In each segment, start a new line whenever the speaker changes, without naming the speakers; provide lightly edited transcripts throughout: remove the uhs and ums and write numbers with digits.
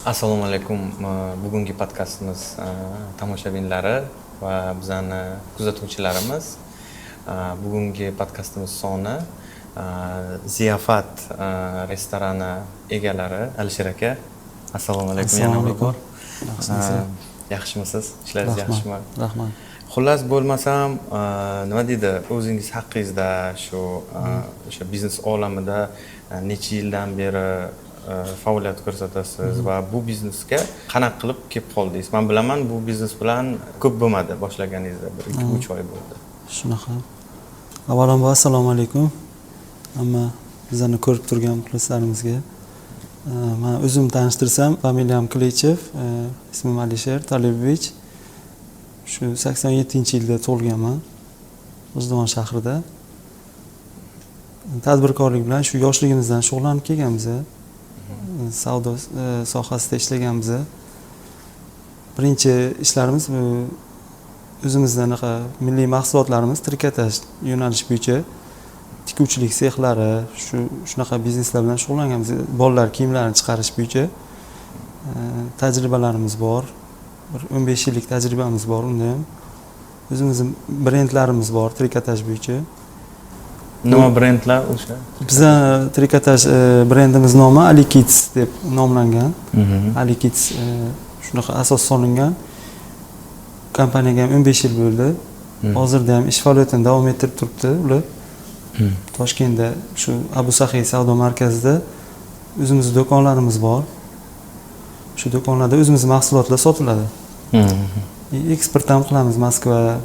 Assalomu alaykum, bugungi podkastimiz tomoshabinlari va bizani kuzatuvchilarimiz. Bugungi podkastimiz soni Ziyofat restorani egalari Alisher aka. Assalomu alaykum yana
Assalomu
bir
alaykum.
bor.
Yaxshimisiz?
Yaxshimisiz? Ishlaringiz
Rahmat.
yaxshimi?
Rahmat.
Xullas, bo'lmasam, nima deydi, o'zingiz haqingizda, shu o'sha biznes olamida necha yildan beri faoliyat ko'rsatasiz va bu biznesga qanaqa qilib kelib qoldingiz? Man bilaman, bu biznes bilan ko'p bo'lmadi boshlaganingizda, bir 2-3 oy bo'ldi.
Shunaqa. Avvalambor, assalomu alaykum. Hamma bizlarni ko'rib turgan muxlislarimizga. Man o'zim tanishtirsam, familiyam Klichev, ismim Alisher Talibovich. Shu 87-yilda tug'ilganman. G'ijduvon shahrida. Tadbirkorlik bilan shu yoshligimizdan shug'ullanib kelganmiz. Savdo sohasida ishlaganmiz. Birinchi ishlarimiz bu o'zimizni anaqa milliy mahsulotlarimiz, trikotaj yo'nalish bo'yicha tikuvchilik sexlari, shu shunaqa bizneslar bilan shug'ullanganmiz. Bolalar kiyimlarini chiqarish bo'yicha tajribalarimiz bor. Bir 15 yillik tajribamiz bor unda ham. O'zimizni brendlarimiz bor trikotaj bo'yicha.
Nima brendlar o'sha?
Biza trikotaj brendimiz nomi Ali Kids deb nomlangan. Ali Kids, shunaqa asos solingan. Kompaniyaga ham 15 yil bo'ldi. Hozirda ham ish faoliyatini davom ettirib turibdi ular. Toshkentda shu Abu Saxiy savdo markazida o'zimizni do'konlarimiz bor. Shu do'konlarda o'zimizni mahsulotlar sotiladi. И eksport ham qilamiz Moskva,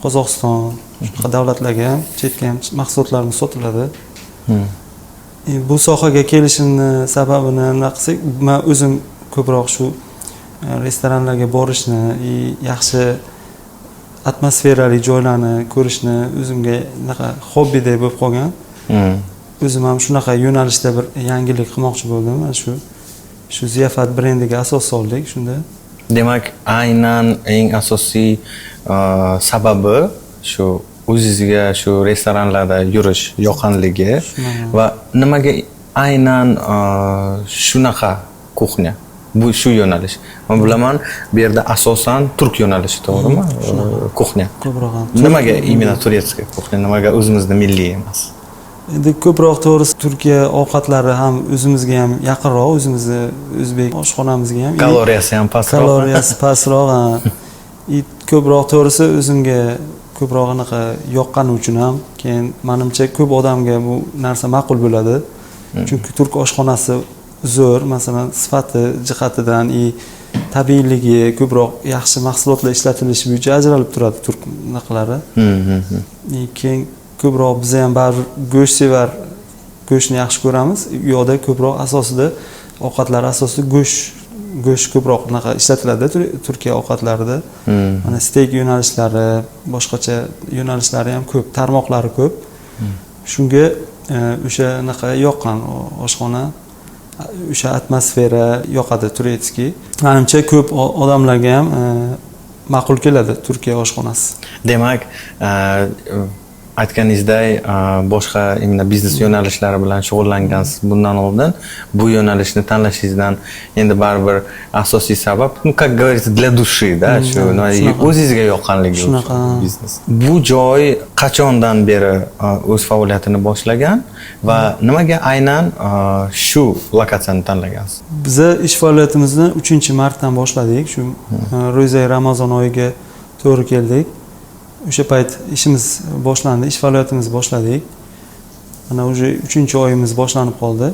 Qozog'iston, shunaqa davlatlarga ham, chetga ham mahsulotlarimiz sotiladi. Bu sohaga kelishimni sababini nima qilsak, man o'zim ko'proq shu restoranlarga borishni и yaxshi atmosferali joylarni ko'rishni o'zimga anaqa hobbidek bo'lib qolgan. O'zim ham shunaqa yo'nalishda bir yangilik qilmoqchi bo'ldim. Mana shu Ziyofat brendiga asos soldik shunda.
Demak, aynan eng asosiy sababi shu o'zizga shu restoranlarda yurish yoqqanligi.
Shunaqa.
Va nimaga aynan shunaqa кухня, bu shu yo'nalish? Man bilaman, bu yerda asosan turk yo'nalishi, to'g'rimi? Кухня.
Ko'proq ham.
Nimaga именно турецкая кухня, nimaga o'zimizni milliy emas?
Endi ko'proq, to'g'risi, Turkiya ovqatlari ham o'zimizga ham yaqinroq, o'zimizni o'zbek oshxonamizga ham.
Kaloriyasi ham pastroq.
Kaloriyasi pastroq, ha. И ko'proq, to'g'risi, o'zimga ko'proq anaqa yoqqani uchun ham. Keyin manimcha, ko'p odamga bu narsa ma'qul bo'ladi, chunki turk oshxonasi zo'r, masalan, sifati jihatidan и tabiiyligi, ko'proq yaxshi mahsulotlar ishlatilishi bo'yicha ajralib turadi turk anaqalari. И keyin ko'proq biza ham baribir go'sht sevar, go'shtni yaxshi ko'ramiz. U yoqda ko'proq asosida, ovqatlar asosida go'sht ko'proq unaqa ishlatiladi Turkiya ovqatlarida. Mana steyk yo'nalishlari, boshqacha yo'nalishlari ham ko'p, tarmoqlari ko'p. Shunga o'sha anaqa yoqqan oshxona, o'sha atmosfera yoqadi турецкий. Manimcha, ko'p odamlarga ham ma'qul keladi Turkiya oshxonasi.
Demak, aytganingizdek, boshqa именно biznes yo'nalishlari bilan shug'ullangansiz bundan oldin. Bu yo'nalishni tanlashingizdan endi baribir asosiy sabab, ну, как говорится, для души, да, shu nima,
Shunaqa.
o'zingizga yoqqanligi uchun
Shunaqa.
biznes. Bu joy qachondan beri o'z faoliyatini boshlagan va nimaga aynan shu lokatsiyani tanlagansiz?
Biza ish faoliyatimizni 3-martdan boshladik. Shu ro'zai Ramazon oyiga to'g'ri keldik. O'sha payt ishimiz boshlandi, ish faoliyatimizni boshladik. Mana уже uchinchi oyimiz boshlanib qoldi.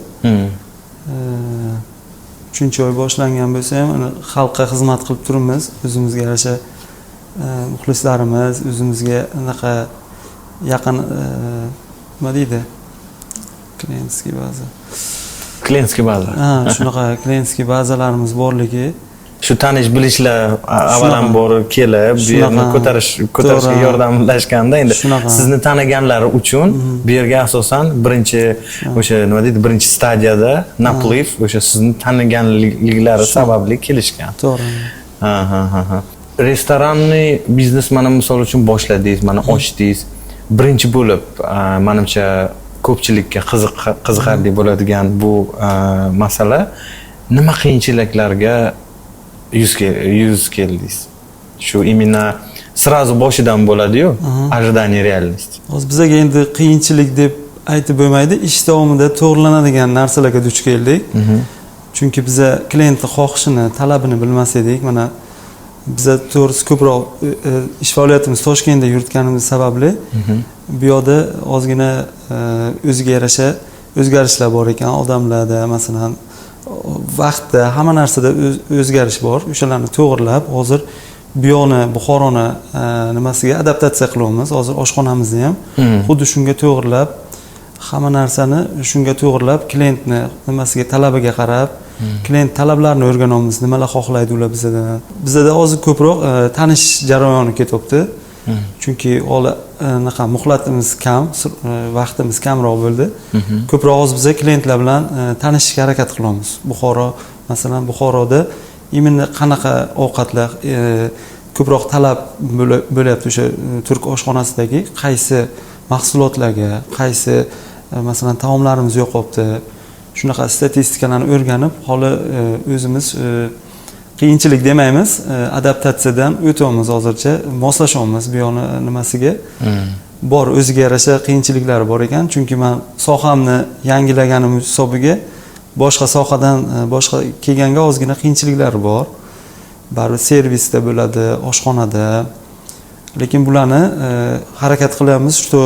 Uchinchi oy boshlangan bo'lsa ham, mana xalqqa xizmat qilib turibmiz. O'zimizga yarasha muxlislarimiz, o'zimizga anaqa yaqin, nima deydi, клиентский baza.
Клиентский baza.
Ha, shunaqa клиентский bazalarimiz borligi.
Shu tanish bilishlar avvalambor kelib bu yerni ko'tarishga yordamlashganda endi
Shunaqa.
sizni taniganlari uchun bu yerga asosan birinchi, o'sha nima deydi, birinchi stadiyada наплыв o'sha sizni taniganliklari sababli kelishgan.
To'g'ri.
Ha. Ресторанный biznes, mana misol uchun, boshladingiz, mana ochdingiz. Birinchi bo'lib, manimcha, ko'pchilikka qiziqarli bo'ladigan bu masala: Nima qiyinchiliklarga yuz keldingiz? Shu именно сразу boshidan bo'ladi-yu, ожидание, реальность.
Hozir bizaga endi qiyinchilik deb aytib bo'lmaydi, ish davomida to'g'rilanadigan narsalarga duch keldik. Chunki biza klientni xohishini, talabini bilmas edik. Mana biza, to'g'risi, ko'proq ish faoliyatimiz Toshkentda yuritganimiz sababli bu yoqda ozgina o'ziga yarasha o'zgarishlar bor ekan odamlarda, masalan, vaqtda, hamma narsada o'zgarish bor. O'shalarni to'g'irlab, hozir bu yoqni, Buxoroni nimasiga adaptatsiya qilyapmiz. Hozir oshxonamizni ham xuddi shunga to'g'irlab, hamma narsani shunga to'g'irlab, klientni nimasiga, talabiga qarab, klient talablarini o'rganyapmiz, nimalar xohlaydi ular bizadan. Bizada hozir ko'proq tanishish jarayoni ketyapti, chunki holi anaqa muhlatimiz kam, vaqtimiz kamroq bo'ldi. Ko'proq hozir biza klientlar bilan tanishishga harakat qilyapmiz. Buxoro, masalan, Buxoroda именно qanaqa ovqatlar ko'proq talab bo'lyapti, o'sha turk oshxonasidagi qaysi mahsulotlarga, qaysi masalan, taomlarimiz yoqyapti, shunaqa statistikalarni o'rganib, holi o'zimiz qiyinchilik demaymiz, adaptatsiyadan o'tyapmiz, hozircha moslashyapmiz bu yoqni nimasiga. Bor, o'ziga yarasha qiyinchiliklari bor ekan, chunki man sohamni yangilaganim hisobiga boshqa sohadan boshqa kelganga ozgina qiyinchiliklari bor baribir, servisda bo'ladi, oshxonada. Lekin bularni harakat qilyapmiz, что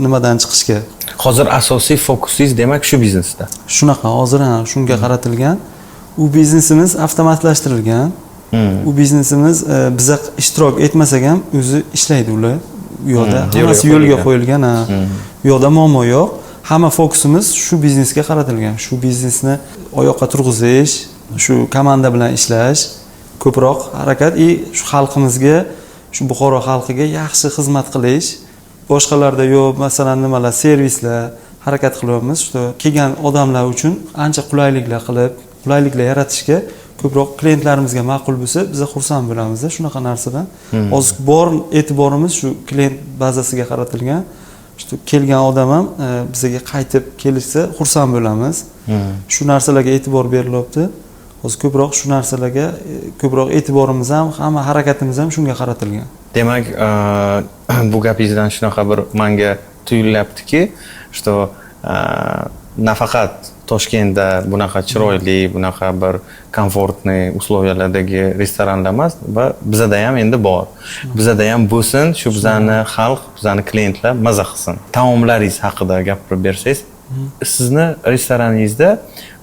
nimadan chiqishga.
Hozir asosiy fokusingiz, demak, shu biznesda.
Shunaqa, hozir, ha, shunga qaratilgan. U biznesimiz avtomatlashtirilgan. U biznesimiz biza ishtirok etmasak ham o'zi ishlaydi ular u yoqda. Hammasi
yo'lga
yo'lga qo'yilgan, ha. U yoqda muammo yo'q. Hamma fokusimiz shu biznesga qaratilgan, shu biznesni oyoqqa turg'izish, shu komanda bilan ishlash ko'proq harakat и shu xalqimizga, shu Buxoro xalqiga yaxshi xizmat qilish. Boshqalarda yo'q, masalan, nimalar, servislar, harakat qilyapmiz, что kelgan odamlar uchun ancha qulayliklar qilib, qulayliklar yaratishga ko'proq. Klientlarimizga ma'qul bo'lsa, biza xursand bo'lamizda shunaqa narsadan. Hozir bor e'tiborimiz shu klient bazasiga qaratilgan, что kelgan odam ham bizaga qaytib kelishsa, xursand bo'lamiz. Shu narsalarga e'tibor berilyapti hozir ko'proq, shu narsalarga ko'proq e'tiborimiz ham, hamma harakatimiz ham shunga qaratilgan.
Demak, bu gapingizdan shunaqa bir manga tuyulyaptiki, что nafaqat Toshkentda bunaqa chiroyli, bunaqa bir комфортный условия lardagi restoranlar emas va bizada ham endi bor. Bizada ham bo'lsin, shu bizani xalq, bizani klientlar maza qilsin. Taomlaringiz haqida gapirib bersangiz, sizni restoraningizda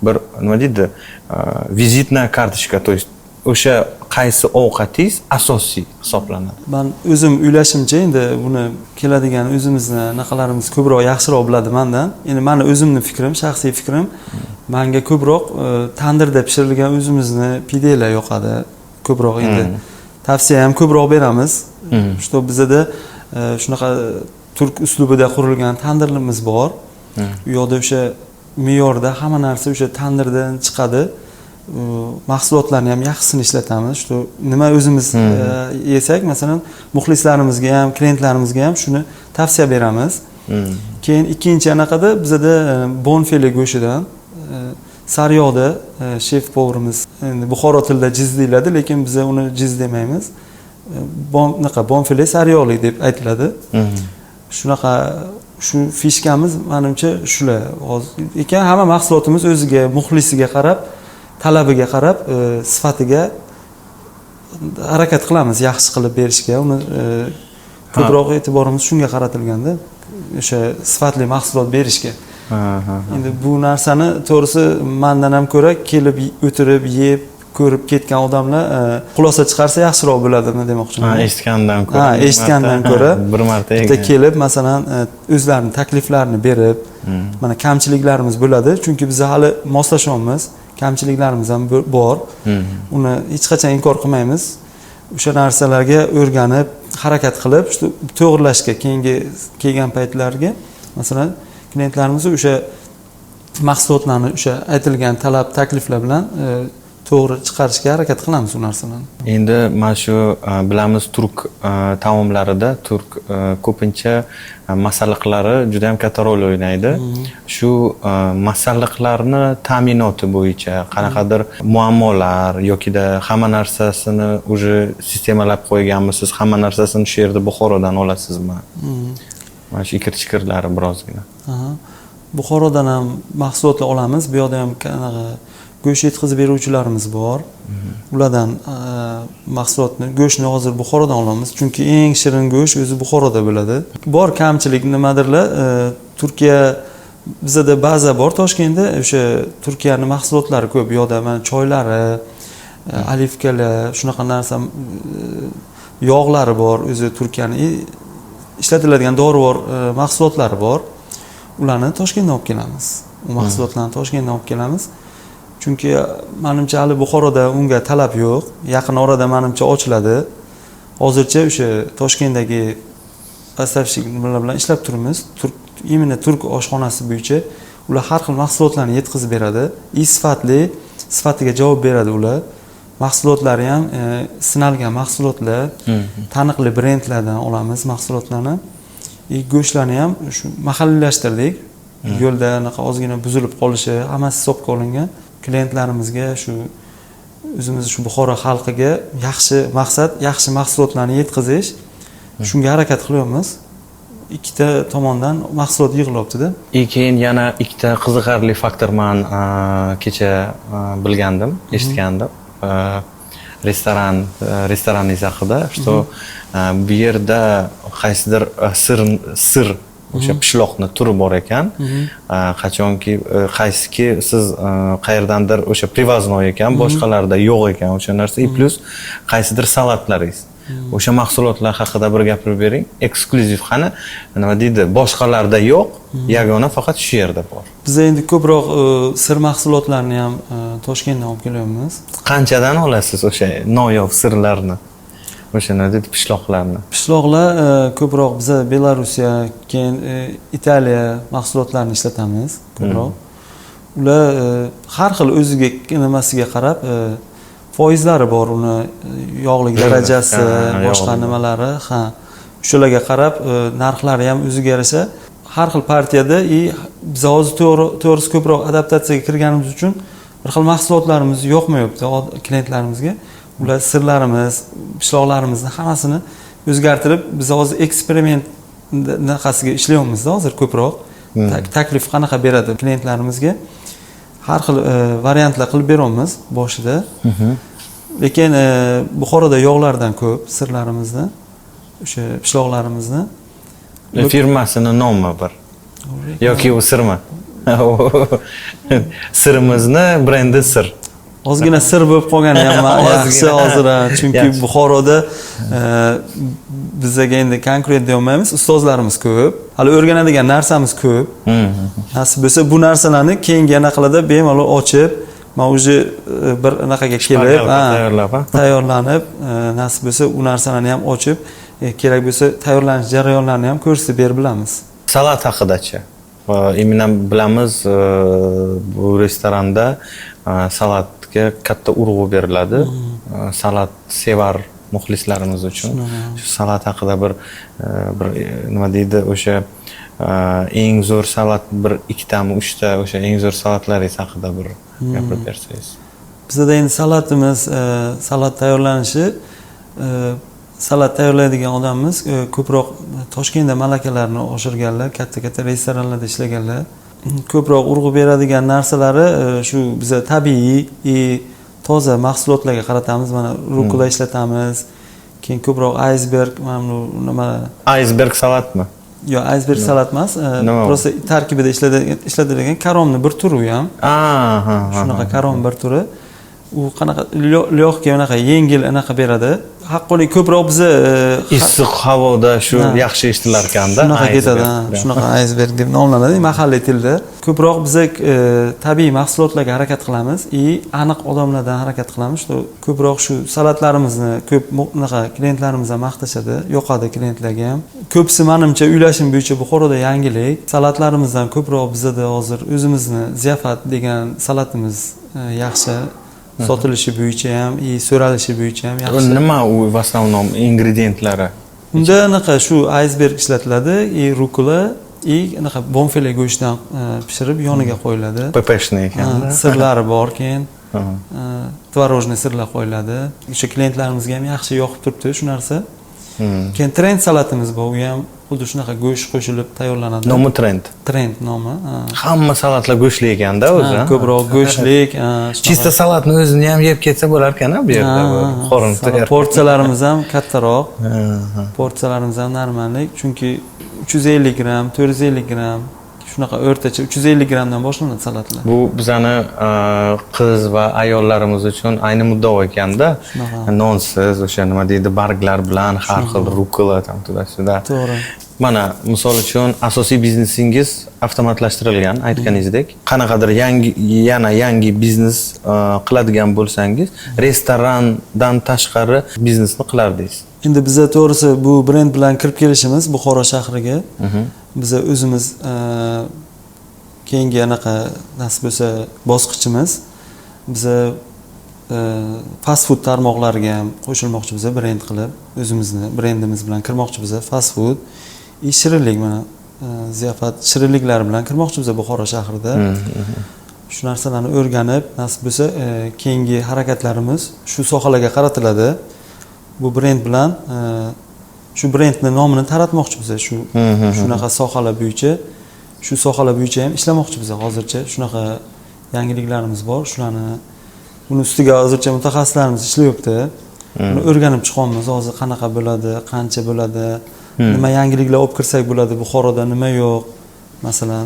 bir, nima deydi, визитная карточка, то есть o'sha qaysi ovqatingiz asosiy hisoblanadi?
Man o'zim o'ylashimcha, endi buni keladigan o'zimizni anaqalarimiz ko'proq, yaxshiroq biladi mandan. Endi mani o'zimni fikrim, shaxsiy fikrim, manga ko'proq tandirda pishirilgan o'zimizni pidelar yoqadi ko'proq. Endi tavsiya ham ko'proq beramiz, что bizada shunaqa turk uslubida qurilgan tandirimiz bor. U yoqda o'sha me'yorda hamma narsa o'sha tandirdan chiqadi. Mahsulotlarni ham yaxshisini ishlatamiz, что nima o'zimiz yesak, masalan, muxlislarimizga ham, klientlarimizga ham shuni tavsiya beramiz. Keyin ikkinchi anaqada bizada bonfile go'shidan sariyog'da шеф-повар imiz, endi Buxoro tilida jiz deyiladi, lekin biza uni jiz demaymiz. Bunaqa bonfile sariyog'li deb aytiladi. Shunaqa shu фишка miz, manimcha, shular hozir ekan. Hamma mahsulotimiz o'ziga, muxlisiga qarab, talabiga qarab, sifatiga harakat qilamiz yaxshi qilib berishga. Uni ko'proq e'tiborimiz shunga qaratilganda, o'sha sifatli mahsulot berishga.
Ha, ha, ha.
Endi bu narsani, to'g'risi, mandan ham ko'ra kelib, o'tirib, yeb ko'rib ketgan odamlar xulosa chiqarsa yaxshiroq bo'ladimi demoqchiman.
Ha, eshitgandan ko'ra.
Ha, eshitgandan ko'ra
bir marta
bitta
yegan.
kelib, masalan, o'zlarini takliflarini berib, mana kamchiliklarimiz bo'ladi, chunki biz hali moslashyapmiz, kamchiliklarimiz ham bor. Uni hech qachon inkor qilmaymiz. O'sha narsalarga o'rganib, harakat qilib, shu to'g'irlashga, keyingi kelgan paytlarga, masalan, klientlarimiz o'sha mahsulotlarni o'sha aytilgan talab, takliflar bilan. To'g'ri chiqarishga harakat qilamiz u narsalarni.
Endi mana shu bilamiz, turk taomlarida turk ko'pincha masalliqlari juda ham katta rol o'ynaydi. Shu masalliqlarni ta'minoti bo'yicha qanaqadir muammolar yokida hamma narsasini уже sistemalab qo'yganmisiz, hamma narsasini shu yerda, Buxorodan olasizmi? Mana shu ikir chikirlari birozgina.
Aha. Buxorodan ham mahsulotlar olamiz. Bu yoqda ham anaqa go'sht yetkazib beruvchilarimiz bor. Ulardan mahsulotni, go'shtni hozir Buxorodan olamiz, chunki eng shirin go'sht o'zi Buxoroda bo'ladi. Bor kamchilik nimadirlar, Turkiya, bizada baza bor Toshkentda, o'sha Turkiyani mahsulotlari ko'p. Bu yoqda mana choylari, оливка lar, shunaqa narsa, yog'lari bor, o'zi Turkiyani ishlatiladigan dorivor mahsulotlari bor. Ularni Toshkentdan olib kelamiz. U mahsulotlarni Toshkentdan olib kelamiz. Chunki manimcha hali Buxoroda unga talab yo'q. Yaqin orada manimcha ochiladi. Hozircha o'sha Toshkentdagi поставщик bilan ishlab turibmiz. Turk, именно turk oshxonasi bo'yicha ular har xil mahsulotlarni yetkazib beradi. И sifatli, sifatiga javob beradi ular. Mahsulotlari ham sinalgan mahsulotlar, taniqli brendlardan olamiz mahsulotlarni. И go'shtlarni ham shu mahalliylashtirdik. Yo'lda anaqa ozgina buzilib qolishi hammasi hisobga olingan. Klientlarimizga, shu o'zimiz shu Buxoro xalqiga yaxshi maqsad, yaxshi mahsulotlarni yetkazish. Shunga harakat qilyapmiz. Ikkita tomondan mahsulot yig'ilyapti-da.
И keyin yana ikkita qiziqarli faktor man kecha bilgandim, eshitgandim. Restoraningiz haqida, что bu yerda qaysidir sir o'sha pishloqni turi bor ekan. Qachonki qaysiki siz qayerdandir o'sha привозной ekan, boshqalarda yo'q ekan o'sha narsa. И плюс qaysidir salatlaringiz. O'sha mahsulotlar haqida bir gapirib bering. Eksklyuziv, qani, nima deydi, boshqalarda yo'q, yagona faqat shu yerda bor.
Biz endi ko'proq sir mahsulotlarini ham Toshkentdan olib kelyapmiz.
Qanchadan olasiz o'sha noyob sirlarni? O'sha nima deydi, pishloqlarni?
Pishloqlar ko'proq biza Belorussiya, keyin Italiya mahsulotlarini ishlatamiz ko'proq. Ular har xil o'ziga nimasiga qarab foizlari bor uni, yog'lik darajasi, boshqa
yog'lik.
nimalari, ha. O'shalarga qarab narxlari ham o'ziga yarasha har xil partiyada. И biz hozir to'g'risi ko'proq adaptatsiyaga kirganimiz uchun bir xil mahsulotlarimiz yoqmayapti klientlarimizga. Ular sirlarimiz, pishloqlarimizni hammasini o'zgartirib, biz hozir eksperiment anaqasiga ishlayapmizda hozir ko'proq. Taklif qanaqa beradi klientlarimizga, har xil variantlar qilib beryapmiz boshida. Lekin Buxoroda yog'lardan ko'p sirlarimizni, o'sha pishloqlarimizni.
Firmasini nomi bir yoki u sirmi? Sirimizni brendi sir.
Ozgina sir bo'lib qolgani ham yaxshi
Ozgina.
hozir, ha. Chunki
Yaxshi.
Buxoroda bizaga endi konkurent deyolmaymiz, ustozlarimiz ko'p, hali o'rganadigan narsamiz ko'p. Nasib bo'lsa, bu narsalarni keyingi anaqalarda bemalol ochib, man уже bir anaqaga kelib,
Шпаргалка
ha,
tayyorlab, ha?
tayyorlanib, nasib bo'lsa, u narsalarni ham ochib, kerak bo'lsa, tayyorlanish jarayonlarini ham ko'rsatib berib bilamiz.
Salat haqidachi? Именно bilamiz, bu restoranda salatga katta urg'u beriladi. Salat sevar muxlislarimiz uchun shu salat haqida bir nima deydi, o'sha eng zo'r salat, bir ikkitami, uchta o'sha eng zo'r salatlaringiz haqida bir gapirib bersangiz.
Bizada endi salatimiz, salat tayyorlanishi, salat tayyorlaydigan odamimiz ko'proq Toshkentda malakalarni oshirganlar, katta katta restoranlarda ishlaganlar. Ko'proq urg'u beradigan narsalari shu biza tabiiy и toza mahsulotlarga qaratamiz. Mana rukola ishlatamiz, keyin ko'proq aysberg, mana bu nima.
Aysberg salatmi?
Yo'q, aysberg salat emas,
Nima u?
просто tarkibida ishlatiladigan karomni bir turi u ham. Shunaqa karom bir turi. U qanaqa лёгкий, anaqa yengil anaqa beradi. Haqqoniy ko'proq biza
Issiq havoda shu
Ha.
yaxshi eshitilar ekanda.
Shunaqa ketadi, ha, shunaqa aysberg deb nomlanadi mahalliy tilda. Ko'proq biza tabiiy mahsulotlarga harakat qilamiz и aniq odamlardan harakat qilamiz, что ko'proq shu salatlarimizni ko'p unaqa klientlarimiz ham maqtashadi, yoqadi klientlarga ham. Ko'pisi, manimcha, uylashim bo'yicha Buxoroda yangilik. Salatlarimizdan ko'proq bizada hozir o'zimizni ziyofat degan salatimiz yaxshi. Sotilishi bo'yicha ham и so'ralishi bo'yicha ham yaxshi.
Nima u, в основном ингредиент lari?
Unda anaqa shu aysberg ishlatiladi и rukola и anaqa bonfile go'shtdan pishirib, yoniga qo'yiladi.
ППшный ekan.
Ha, sirlari bor keyin, творожный sirlar qo'yiladi. O'sha klientlarimizga ham yaxshi yoqib turibdi shu narsa. Keyin Trend salatimiz bor, u ham xuddi shunaqa go'sht qo'shilib tayyorlanadi.
Nomi Trend.
Trend nomi, ha.
Hamma salatlar go'shtli ekanda o'zi.
Ha, ko'proq go'shtlik, ha, shunaqa.
Чисто salatni o'zini ham yeb ketsa bo'lar ekan bu yerda,
Ha,
qorin
salat
to'yar.
Porsiyalarimiz ham kattaroq,
Ha.
porsiyalarimiz ham нормальный, chunki 350 gramm, 450 gramm, shunaqa o'rtacha 350 grammdan boshlanadi salatlar.
Bu bizani qiz va ayollarimiz uchun ayni muddao ekanda.
Shunaqa.
Nonsiz, o'sha nima deydi, barglar bilan, har xil rukola там туда сюда.
To'g'ri.
Mana, misol uchun, asosiy biznesingiz avtomatlashtirilgan, aytganingizdek. Qanaqadir yangi, yana yangi biznes qiladigan bo'lsangiz, restorandan tashqari biznesni qilardingiz?
Endi biza, to'g'risi, bu brend bilan kirib kelishimiz Buxoro shahriga, biza o'zimiz keyingi anaqa, nasib bo'lsa, bosqichimiz, biza fast food tarmoqlariga ham qo'shilmoqchi biza. Brend qilib, o'zimizni brendimiz bilan kirmoqchi biza fast food и shirinlik, mana Ziyofat shirinliklari bilan kirmoqchi biza Buxoro shahrida. Shu narsalarni o'rganib, nasib bo'lsa, keyingi harakatlarimiz shu sohalarga qaratiladi. Bu brend bilan shu brendni nomini taratmoqchi biza shu shunaqa sohalar bo'yicha, shu sohalar bo'yicha ham ishlamoqchi biza. Hozircha shunaqa yangiliklarimiz bor, shularni, uni ustiga hozircha mutaxassislarimiz ishlayapti. Uni o'rganib chiqyapmiz hozir, qanaqa bo'ladi, qancha bo'ladi, nima yangiliklar olib kirsak bo'ladi, Buxoroda nima yo'q, masalan.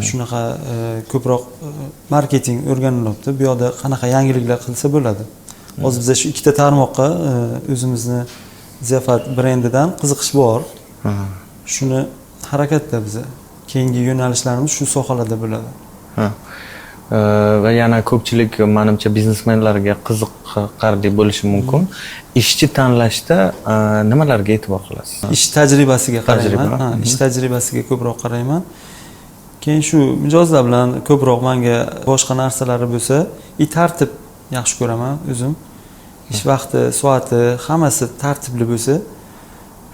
Shunaqa ko'proq marketing o'rganilyapti, bu yoqda qanaqa yangiliklar qilsa bo'ladi. Hozir biza shu ikkita tarmoqqa o'zimizni Ziyofat brendidan qiziqish bor. Shuni harakatda biza, keyingi yo'nalishlarimiz shu sohalarda bo'ladi.
Ha. Va yana ko'pchilik, manimcha, biznesmenlarga qiziqarli bo'lishi mumkin. Ishchi tanlashda nimalarga e'tibor qilasiz?
Ish tajribasiga qarayman.
Tajriba.
Ha, ish tajribasiga ko'proq qarayman. Keyin shu mijozlar bilan ko'proq manga boshqa narsalari bo'lsa и tartib yaxshi ko'raman o'zim. Ish vaqti, soati, hammasi tartibli bo'lsa,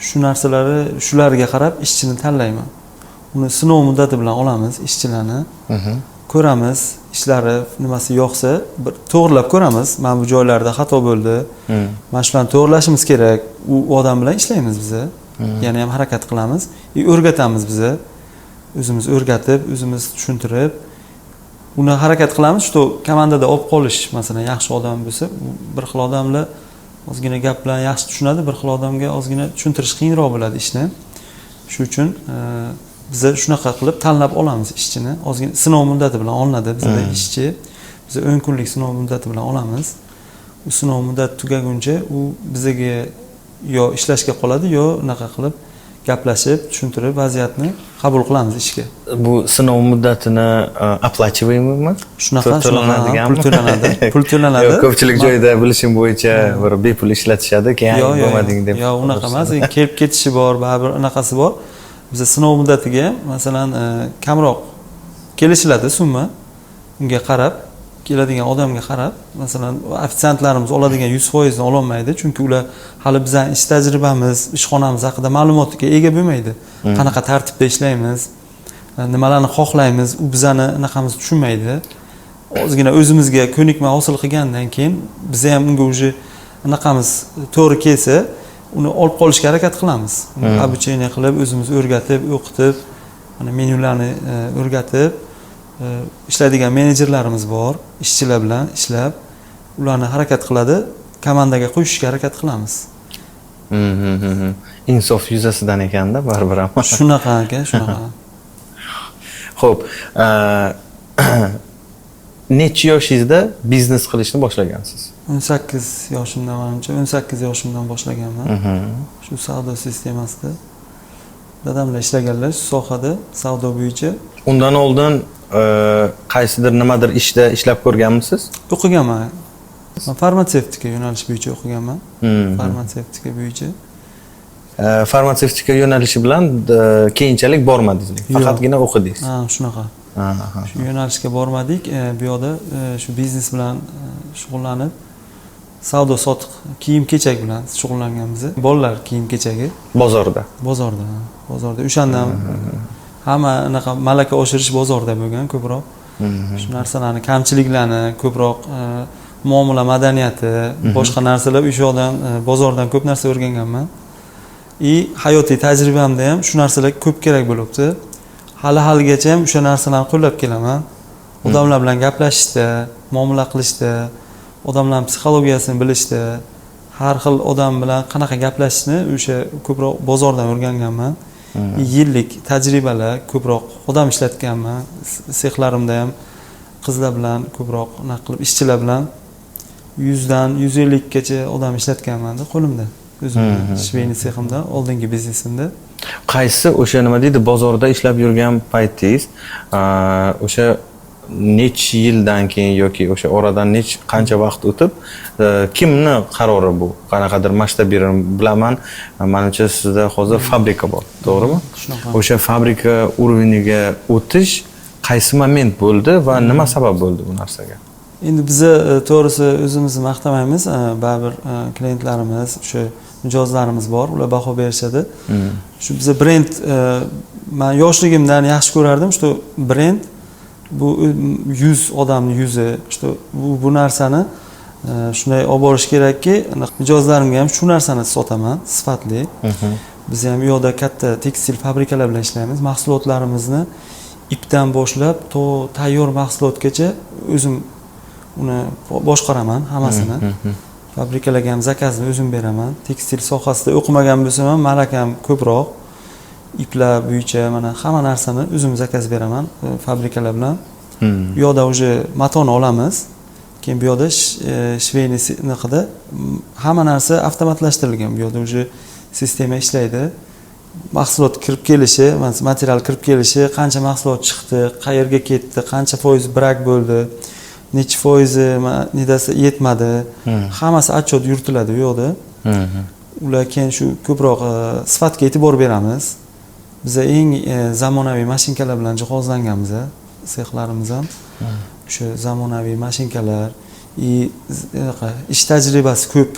shu narsalari, shularga qarab ishchini tanlayman. Uni sinov muddati bilan olamiz ishchilarni. Ko'ramiz, ishlari nimasi yoqsa, bir to'g'irlab ko'ramiz, mana bu joylarda xato bo'ldi, mana shularni to'g'irlashimiz kerak. U odam bilan ishlaymiz biza, yana ham harakat qilamiz и o'rgatamiz biza o'zimiz, o'rgatib, o'zimiz tushuntirib, uni harakat qilamiz, что komandada olib qolish. Masalan, yaxshi odam bo'lsa, u bir xil odamlar ozgina gap bilan yaxshi tushunadi, bir xil odamga ozgina tushuntirish qiyinroq bo'ladi ishni. Shu uchun biza shunaqa qilib tanlab olamiz ishchini. Ozgina sinov muddati bilan olinadi bizada ishchi. Biza 10 kunlik sinov muddati bilan olamiz. U sinov muddati tugaguncha u bizaga yo ishlashga qoladi, yo unaqa qilib, gaplashib, tushuntirib, vaziyatni qabul qilamiz ishga.
Bu sinov muddatini оплачиваемый mi?
Shunaqa, shunaqa.
To'lanadiganmi?
Pul to'lanadi, pul to'lanadi.
Yo'q, ko'pchilik joyda, bilishim bo'yicha, bir bepul ishlatishadi, keyin
Yo'q, yo'q,
bo'lmading deb.
Yo'q, unaqa emas, kelib ketishi bor, baribir anaqasi bor. Biza sinov muddatiga ham, masalan, kamroq kelishiladi summa, unga qarab, keladigan odamga qarab. Masalan, ofitsiantlarimiz oladigan 100 foizni ololmaydi, chunki ular hali bizani ish tajribamiz, ishxonamiz haqida ma'lumotga ega bo'lmaydi. Qanaqa tartibda ishlaymiz, nimalarni xohlaymiz, u bizani anaqamizni tushunmaydi. Ozgina o'zimizga ko'nikma hosil qilgandan keyin, biza ham unga уже anaqamiz to'g'ri kelsa, uni olib qolishga harakat qilamiz. Uni обучение qilib, o'zimiz o'rgatib, o'qitib, mana menyularni o'rgatib, ishlaydigan menejerlarimiz bor, ishchilar bilan ishlab, ularni harakat qiladi, komandaga qo'shishga harakat qilamiz.
Insof yuzasidan ekanda baribir ham.
Shunaqa, aka, shunaqa.
Xo'p, necha yoshingizda biznes qilishni boshlagansiz?
18 yoshimda, manimcha, 18 yoshimdan boshlaganman. Shu savdo sistemasida dadamlar ishlaganlar shu sohada, savdo bo'yicha.
Undan oldin qaysidir, nimadir ishda ishlab ko'rganmisiz?
O'qiganman. Man farmatsevtika yo'nalishi bo'yicha o'qiganman. Farmatsevtika bo'yicha.
Farmatsevtika yo'nalishi bilan keyinchalik bormadingiz,
Yo'q.
faqatgina o'qidingiz.
Ha, shunaqa. Shu yo'nalishga bormadik. Bu yoqda shu biznes bilan shug'ullanib, savdo sotiq, kiyim kechak bilan shug'ullanganmiz. Bolalar kiyim kechagi.
Bozorda.
Bozorda, bozorda. O'shandan hamma anaqa malaka oshirish bozorda bo'lgan ko'proq. Shu narsalarni, kamchiliklarni ko'proq, muomala madaniyati, boshqa narsalar o'sha yoqdan, bozordan ko'p narsa o'rganganman. И hayotiy tajribamda ham shu narsalar ko'p kerak bo'libdi. Hali haligacha ham o'sha narsalarni qo'llab kelaman. Odamlar bilan gaplashishda, muomala qilishda, odamlarning psixologiyasini bilishda, har xil odam bilan qanaqa gaplashishni o'sha ko'proq bozordan o'rganganman. Yillik tajribalar, ko'proq odam ishlatganman. Sexlarimda ham qizlar bilan ko'proq anaqa qilib, ishchilar bilan 100 dan 150 gacha odam ishlatganman-da qo'limda. O'zimni швейный seximda, oldingi biznesimda.
Qaysi o'sha, nima deydi, bozorda ishlab yurgan paytingiz, o'sha necha yildan keyin yoki o'sha oradan qancha vaqt o'tib, kimni qarori bu, qanaqadir masshtabirani bilaman, manimcha, sizda hozir fabrika bor, to'g'rimi?
Shunaqa.
O'sha fabrika уровень iga o'tish qaysi moment bo'ldi va nima sabab bo'ldi bu narsaga?
Endi biza, to'g'risi, o'zimizni maqtamaymiz, baribir klientlarimiz, o'sha mijozlarimiz bor, ular baho berishadi. Shu biza brend, man yoshligimdan yaxshi ko'rardim, что brend bu yuz, odamni yuzi, что bu narsani shunday olib borish kerakki, mijozlarimga ham shu narsani sotaman, sifatli. Biz ham u yoqda katta tekstil fabrikalar bilan ishlaymiz. Mahsulotlarimizni ipdan boshlab to tayyor mahsulotgacha o'zim uni boshqaraman hammasini. Fabrikalarga ham заказ ni o'zim beraman. Tekstil sohasida o'qimagan bo'lsam ham, malakam ko'proq iplar bo'yicha. Mana, hamma narsani o'zim заказ beraman fabrikalar bilan. Bu yoqda уже matoni olamiz, keyin bu yoqda швейный anaqada hamma narsa avtomatlashtirilgan. Bu yoqda уже sistema ishlaydi. Mahsulot kirib kelishi, material kirib kelishi, qancha mahsulot chiqdi, qayerga ketdi, qancha foiz brak bo'ldi, nechi foizi nedasi yetmadi, hammasi отчет yuritiladi u yoqda. Ular keyin shu ko'proq sifatga e'tibor beramiz. Biza eng zamonaviy mashinkalar bilan jihozlanganmiz, sexlarimiz ham o'sha zamonaviy mashinkalar и ish tajribasi ko'p,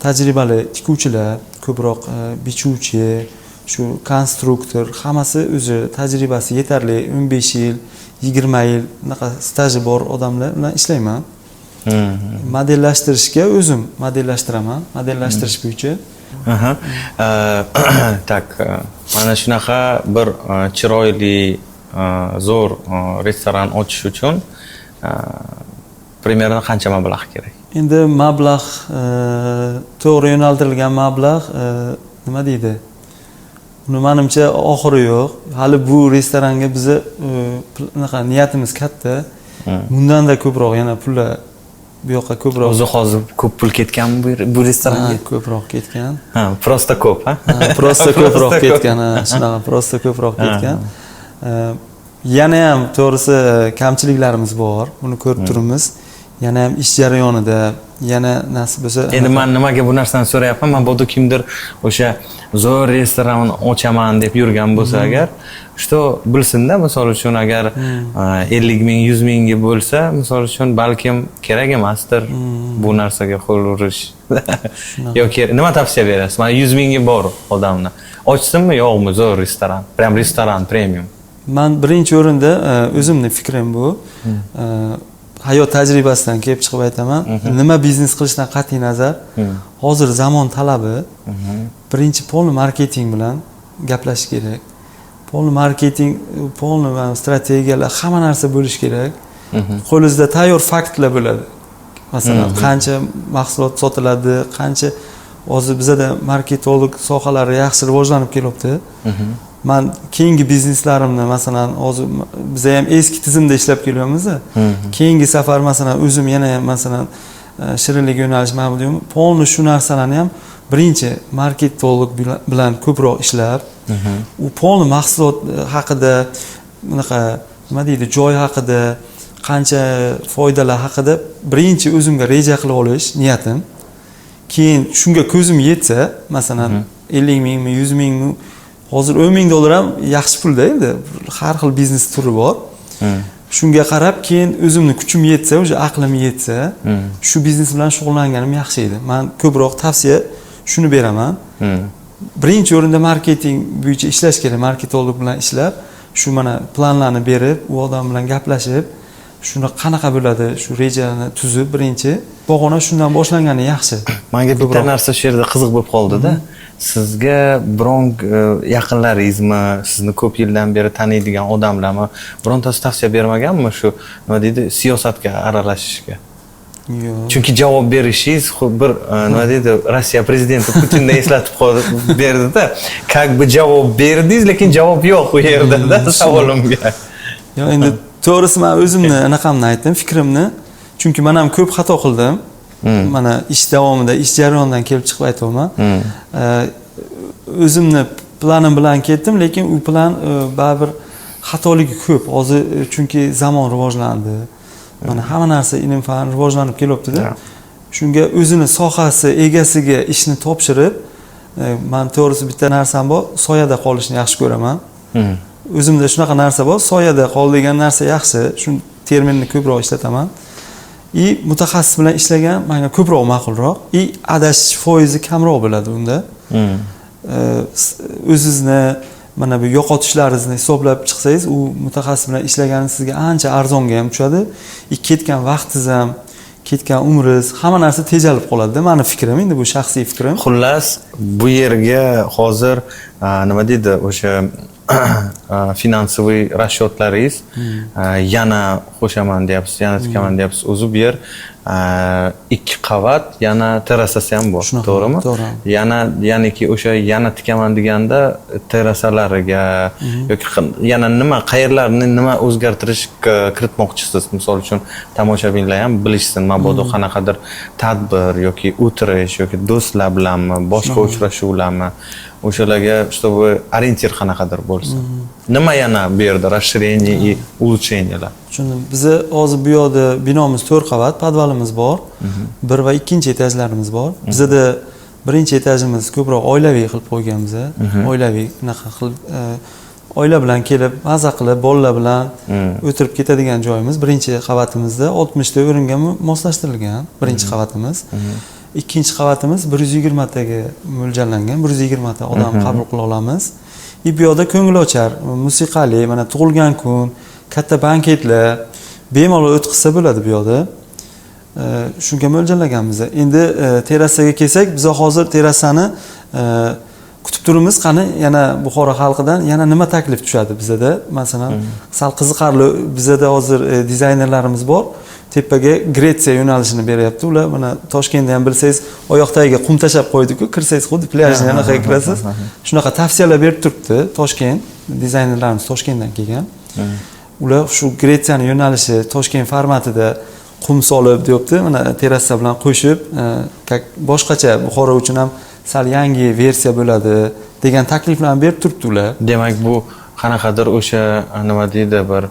tajribali tikuvchilar ko'proq, bichuvchi, shu konstruktor, hammasi o'zi tajribasi yetarli, 15 yil, 20 yil unaqa staji bor odamlar bilan ishlayman. Modellashtirishga o'zim modellashtiraman, modellashtirish bo'yicha.
Aha. Так, mana shunaqa bir chiroyli, zo'r restoran ochish uchun примерно qancha mablag' kerak?
Endi mablag', to'g'ri yo'naltirilgan mablag', nima deydi, uni manimcha oxiri yo'q. Hali bu restoranga biza unaqa niyatimiz katta, bundanda ko'proq yana pullar bu yoqqa ko'proq.
O'zi hozir ko'p pul ketganmi bu restoranga?
Ha, ko'proq ketgan.
Ha, просто ko'p, ha?
Ha, просто ko'proq
Просто ko'p.
ketgan, ha, shunaqa, просто ko'proq ketgan. Yana ham, to'g'risi, kamchiliklarimiz bor, buni ko'rib turibmiz. Yana ham ish jarayonida, yana nasib bo'lsa.
Endi man nimaga bu narsani so'rayapman? Mabodo kimdir o'sha zo'r restoran ochaman deb yurgan bo'lsa agar, что bilsinda, misol uchun, agar 50 ming, 100 mingga bo'lsa, misol uchun, balkim kerak emasdir bu narsaga qo'l urish yoki nima tavsiya berasiz? Mana, 100 mingga bor odamni, ochsinmi, yo'qmi zo'r restoran, прям restoran premium?
Man birinchi o'rinda, o'zimni fikrim bu, hayot tajribasidan kelib chiqib aytaman, nima biznes qilishdan qat'iy nazar, hozir zamon talabi birinchi полный marketing bilan gaplashish kerak. Полный marketing, полный strategiyalar, hamma narsa bo'lishi kerak. Qo'lingizda tayyor faktlar bo'ladi, masalan, qancha mahsulot sotiladi, qancha. Hozir bizada marketolog sohalari yaxshi rivojlanib kelyapti. Man keyingi bizneslarimni, masalan, hozir biza ham eski tizimda ishlab kelyapmiz. Keyingi safar, masalan, o'zim yana ham, masalan, shirinlik yo'nalishi, mana bu deyapman, полный shu narsalarni ham birinchi marketolog bilan ko'proq ishlab, u полный mahsulot haqida, bunaqa, nima deydi, joy haqida, qancha foydalar haqida birinchi o'zimga reja qilib olish niyatim. Keyin shunga ko'zim yetsa, masalan, 50 mingmi, 100 mingmi, hozir 10 ming dollar ham yaxshi pulda. Endi har xil biznes turi bor. Shunga qarab keyin o'zimni kuchim yetsa, o'sha aqlim yetsa, shu biznes bilan shug'ullanganim yaxshi edi. Man ko'proq tavsiya shuni beraman. Birinchi o'rinda marketing bo'yicha ishlash kerak. Marketolog bilan ishlab, shu mana planlarni berib, u odam bilan gaplashib, shuni qanaqa bo'ladi, shu rejani tuzib, birinchi pog'ona shundan boshlangani yaxshi.
Manga bitta
Ko'proq.
narsa shu yerda qiziq bo'lib qoldida. Sizga biron yaqinlaringizmi, sizni ko'p yildan beri taniydigan odamlarmi, birontasi tavsiya bermaganmi shu, nima deydi, siyosatga aralashishga?
Yo'q.
Chunki javob berishingiz bir nima deydi, Rossiya prezidenti Putinni eslatib berdida. Как бы javob berdingiz, lekin javob yo'q u yerda savolimga.
Yo, endi to'g'risi man o'zimni anaqamni aytdim, fikrimni. Chunki man ham ko'p xato qildim. Mana ish davomida, ish jarayonidan kelib chiqib aytyapman. O'zimni planim bilan ketdim, lekin u plan baribir xatoligi ko'p. Hozir chunki zamon rivojlandi. Mana hamma narsa, ilm fan rivojlanib kelyapti-da. Shunga o'zini sohasi egasiga ishni topshirib, man to'g'risi bitta narsam bor, soyada qolishni yaxshi ko'raman. O'zimda shunaqa narsa bor, soyada qol degan narsa yaxshi. Shu terminni ko'proq ishlataman. И mutaxassis bilan ishlagan menga ko'proq ma'qulroq. И adashish foizi kamroq bo'ladi unda. O'zizni mana bu yo'qotishlaringizni hisoblab chiqsangiz, u mutaxassis bilan ishlagani sizga ancha arzonga ham tushadi. И ketgan vaqtingiz ham, ketgan umringiz, hamma narsa tejalib qoladida. Mani fikrim, endi bu shaxsiy fikrim.
Xullas, bu yerga hozir nima deydi, o'sha финансовый расчет laringiz yana qo'shaman deyapsiz, yana tikaman deyapsiz. O'zi bu yer ikki qavat, yana terrasasi ham bor,
Shunaqa,
to'g'rimi?
To'g'ri.
Yana, ya'niki o'sha yana tikaman deganda terrasalariga yoki yana nima, qayerlarni nima o'zgartirish kiritmoqchisiz? Misol uchun, tomoshabinlar ham bilishsin, mabodo qanaqadir tadbir yoki o'tirish yoki do'stlar bilanmi, boshqa uchrashuvlarmi, o'shalarga чтобы ориентир qanaqadir bo'lsin. Nima yana bu yerda расширение и улучшения lar?
Tushundim. Biza hozir bu yoqda binomiz to'rt qavat, podvalimiz bor. Bir va ikkinchi etajlarimiz bor. Bizada birinchi etajimiz ko'proq oilaviy qilib qo'yganmiz. Oilaviy unaqa qilib, oila bilan kelib, maza qilib, bolalar bilan o'tirib ketadigan joyimiz. Birinchi qavatimizda 60 ta o'ringa moslashtirilgan birinchi qavatimiz. Ikkinchi qavatimiz 120 taga mo'ljallangan, 120 ta odam qabul qila olamiz. И bu yoqda ko'ngilochar, musiqali, mana tug'ilgan kun, katta banketlar bemalol o'tkazsa bo'ladi bu yoqda. Shunga mo'ljallaganmiz. Endi terrasaga kelsak, biz hozir terrasani kutib turibmiz. Qani yana Buxoro xalqidan yana nima taklif tushadi bizada? Masalan, sal qiziqarli, bizada hozir dizaynerlarimiz bor. Tepaga Gretsiya yo'nalishini beryapti. Ular mana Toshkentda ham bilsangiz, oyoq tagiga qum tashlab qo'ydi-ku, kirsangiz xuddi plyajni anaqa kirasiz. Shunaqa tavsiyalar berib turibdi Toshkent, dizaynerlarimiz Toshkentdan kelgan. Ular shu Gretsiyani yo'nalishi Toshkent formatida qum solib deyapti. Mana terrasa bilan qo'shib, как boshqacha Buxoro uchun ham sal yangi versiya bo'ladi degan takliflarni berib turibdi ular.
Demak, bu qanaqadir o'sha, nima deydi, bir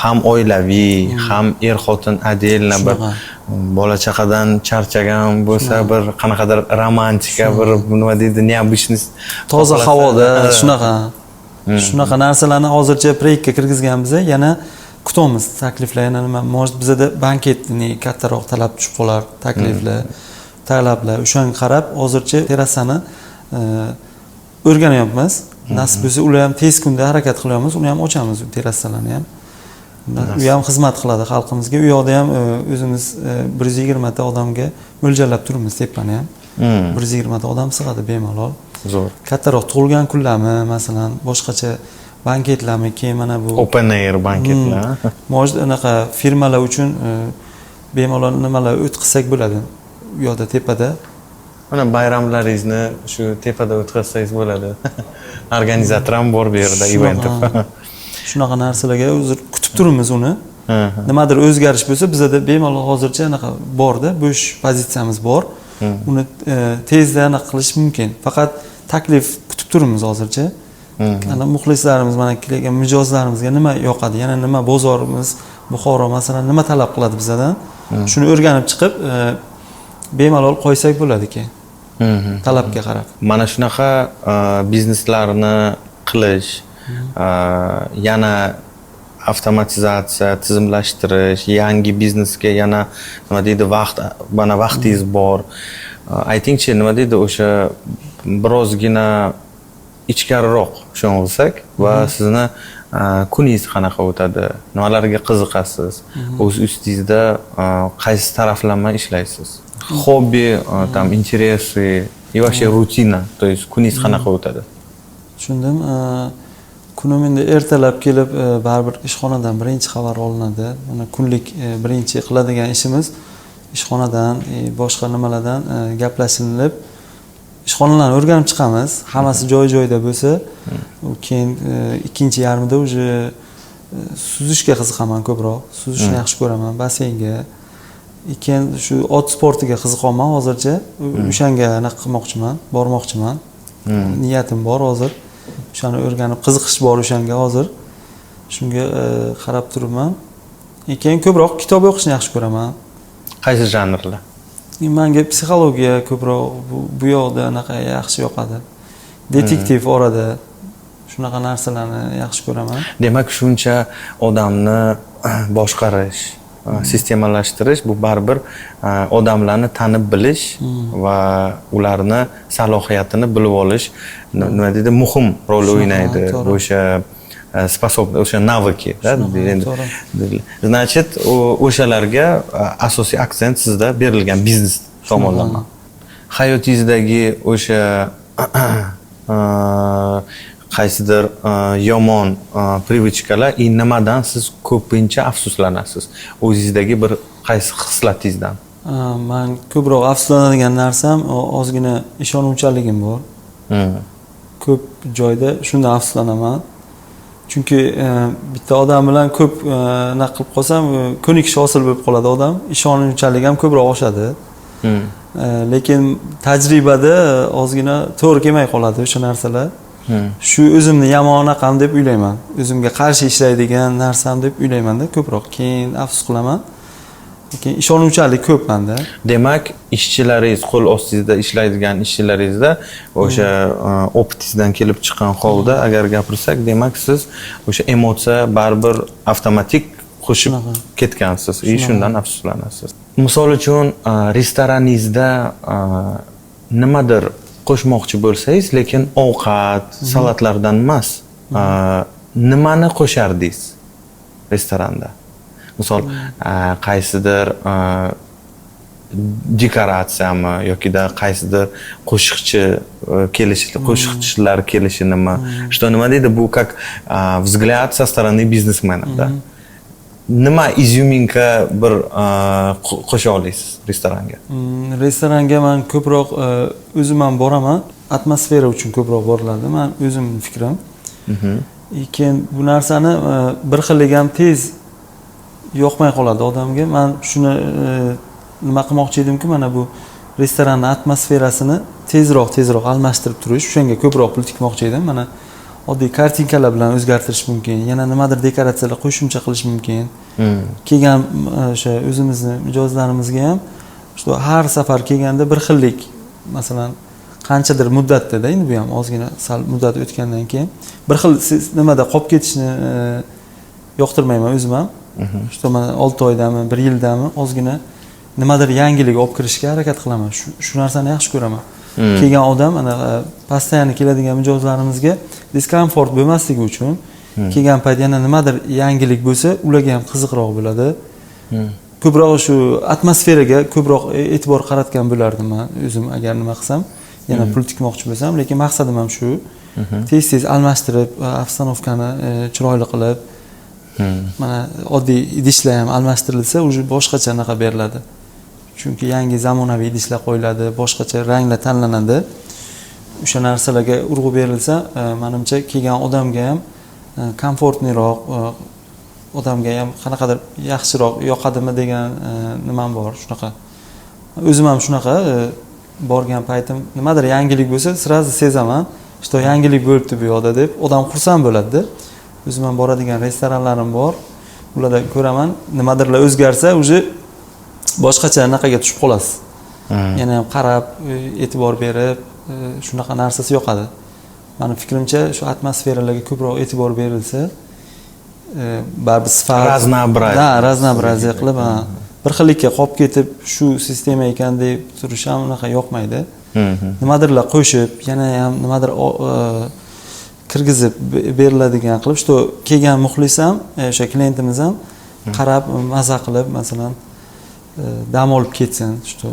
ham oilaviy, ham er xotin отдельно, bir
Shunaqa.
bola chaqadan charchagan bo'lsa, bir qanaqadir romantika, bir, nima deydi, необычность
Toza
xohlasa-
havoda shunaqa. Shunaqa narsalarni hozircha proyektga kirgizganmiz. Yana kutamiz takliflar, yana nima, может, bizada banketni kattaroq talab tushib qolar, takliflar, talablar. O'shanga qarab hozircha terrasani o'rganyapmiz. Nasib bo'lsa, ular ham tez kunda harakat qilyapmiz, uni ham ochamiz, u terrasalarni ham. U ham xizmat qiladi xalqimizga. U yoqda ham o'zimiz 120 ta odamga mo'ljallab turibmiz tepani ham. 120 ta odam sig'adi bemalol.
Zo'r.
Kattaroq tug'ilgan kunlarmi, masalan, boshqacha banketlarmi, keyin mana bu
Open air banketlar.
Может, anaqa firmalar uchun bemalol nimalar o'tkazsak bo'ladi u yoqda, tepada.
Mana bayramlaringizni shu tepada o'tkazsangiz bo'ladi. Organizator ham bor bu yerda, event.
Shunaqa narsalarga o'zi kutib turibmiz uni. Nimadir o'zgarish bo'lsa, bizada bemalol hozircha anaqa borda, bo'sh pozitsiyamiz bor. Uni tezda anaqa qilish mumkin. Faqat taklif kutib turibmiz hozircha. Ana muxlislarimiz, mana kelgan mijozlarimizga nima yoqadi, yana nima bozorimiz Buxoro, masalan, nima talab qiladi bizadan, shuni o'rganib chiqib, bemalol qo'ysak bo'ladi keyin talabga qarab.
Mana shunaqa bizneslarni qilish yana Avtomatizatsiya, tizimlashtirish, yangi biznesga yana, nima deydi, vaqt, mana vaqtingiz bor. Aytingchi, nima deydi, o'sha birozgina ichkariroq sho'ng'ilsak va sizni kuningiz qanaqa o'tadi, nimalarga qiziqasiz, o'z ustingizda qaysi taraflama ishlaysiz, хобби, там, интересы и вообще рутина, то есть kuningiz qanaqa o'tadi?
Tushundim. Kunim endi ertalab kelib, baribir ishxonadan birinchi xabar olinadi. Mana kunlik birinchi qiladigan ishimiz ishxonadan, boshqa nimalardan gaplashilib, ishxonalarni o'rganib chiqamiz. Hammasi joy joyida bo'lsa, u keyin ikkinchi yarmida уже suzishga qiziqaman ko'proq. Suzishni yaxshi ko'raman, basseynga. Keyin shu ot sportiga qiziqyapman hozircha. O'shanga anaqa qilmoqchiman, bormoqchiman. Niyatim bor hozir. O'shani o'rganib, qiziqish bor o'shanga hozir. Shunga qarab turibman. Keyin ko'proq kitob o'qishni yaxshi ko'raman.
Qaysi janrlar?
Manga psixologiya ko'proq, bu yoqda anaqa yaxshi yoqadi. Detektiv orada shunaqa narsalarni yaxshi ko'raman.
Demak, shuncha odamni boshqarish, sistemalashtirish, bu baribir odamlarni tanib bilish va ularni salohiyatini bilib olish, nima deydi, muhim rol o'ynaydi. O'sha способ, o'sha навыки, да,
To'g'ri.
Значит, o'shalarga asosiy aksent sizda berilgan biznes tomonlama. Hayotingizdagi o'sha qaysidir yomon привычка lar и nimadan siz ko'pincha afsuslanasiz, o'zingizdagi bir qaysi xislatingizdan?
Man ko'proq afsuslanadigan narsam ozgina ishonuvchanligim bor. Ko'p joyda shundan afsuslanaman. Chunki bitta odam bilan ko'p anaqa qilib qolsam, ko'nikish hosil bo'lib qoladi odam, ishonuvchanlik ham ko'proq oshadi. Lekin tajribada ozgina to'g'ri kelmay qoladi o'sha narsalar. Shu o'zimni yomon anaqam deb o'ylayman, o'zimga qarshi ishlaydigan narsam deb o'ylaymanda ko'proq. Keyin afsus qilaman, lekin ishonuvchanlik ko'p manda.
Demak, ishchilaringiz, qo'l ostingizda ishlaydigan ishchilaringizda o'sha опыт ingizdan kelib chiqqan holda agar gapirsak, demak, siz o'sha emotsiya baribir avtomatik qo'shib
Shunaqa.
ketgansiz и shundan afsuslanasiz. Misol uchun, restoraningizda nimadir qo'shmoqchi bo'lsangiz, lekin ovqat, salatlardan emas, nimani qo'shardingiz restoranda? Misol, qaysidir dekoratsiyami yokida qaysidir qo'shiqchi kelishi, qo'shiqchilar kelishinimi, что, nima deydi, bu как взгляд со стороны бизнесмена, да, nima изюминка bir qo'sha olasiz restoranga?
Restoranga man ko'proq o'zim ham boraman, atmosfera uchun ko'proq boriladi, man o'zimni fikrim. Keyin bu narsani bir xillik ham tez yoqmay qoladi odamga. Man shuni nima qilmoqchi edimki, mana bu restoranni atmosferasini tezroq tezroq almashtirib turish, o'shanga ko'proq pul tikmoqchi edim. Mana oddiy kartinkalar bilan o'zgartirish mumkin, yana nimadir dekoratsiyalar qo'shimcha qilish mumkin. Kelgan o'sha o'zimizni mijozlarimizga ham, что har safar kelganda bir xillik, masalan, qanchadir muddatda, endi bu ham ozgina sal muddat o'tgandan keyin bir xil nimada qolib ketishni yoqtirmayman o'zim ham. Что mana 6 oydami, bir yildami ozgina nimadir yangilik olib kirishga harakat qilaman. Shu narsani yaxshi ko'raman. Kelgan odam, ana постоянно keladigan mijozlarimizga diskomfort bo'lmasligi uchun, kelgan payt yana nimadir yangilik bo'lsa, ularga ham qiziqroq bo'ladi. Ko'proq shu atmosferaga ko'proq e'tibor qaratgan bo'lardim man o'zim, agar nima qilsam, yana pul tikmoqchi bo'lsam. Lekin maqsadim ham shu, tez tez almashtirib, обстановка ni chiroyli qilib, mana oddiy idishlar ham almashtirilsa, уже boshqacha anaqa beriladi, chunki yangi zamonaviy idishlar qo'yiladi, boshqacha ranglar tanlanadi. O'sha narsalarga urg'u berilsa, manimcha, kelgan odamga ham комфортный roq, odamga ham qanaqadir yaxshiroq yoqadimi degan nimam bor shunaqa. O'zim ham shunaqa, borgan paytim nimadir yangilik bo'lsa, сразу sezaman, что yangilik bo'libdi bu yoqda deb, odam xursand bo'ladida. O'zim ham boradigan restoranlarim bor, ularda ko'raman, nimadirlar o'zgarsa, уже boshqacha anaqaga tushib qolasiz. Yana ham qarab, e'tibor berib, shunaqa narsasi yoqadi. Mani fikrimcha, shu atmosferalarga ko'proq e'tibor berilsa. Baribir sifat
Разнообразие.
Да, разнообразие qilib, ha. Bir xillikka qolib ketib, shu sistema ekan deb turish ham unaqa yoqmaydi. Nimadirlar qo'shib, yana ham nimadir kirgizib beriladigan qilib, что kelgan muxlis ham, o'sha klientimiz ham qarab, maza qilib, masalan, dam olib ketsin, что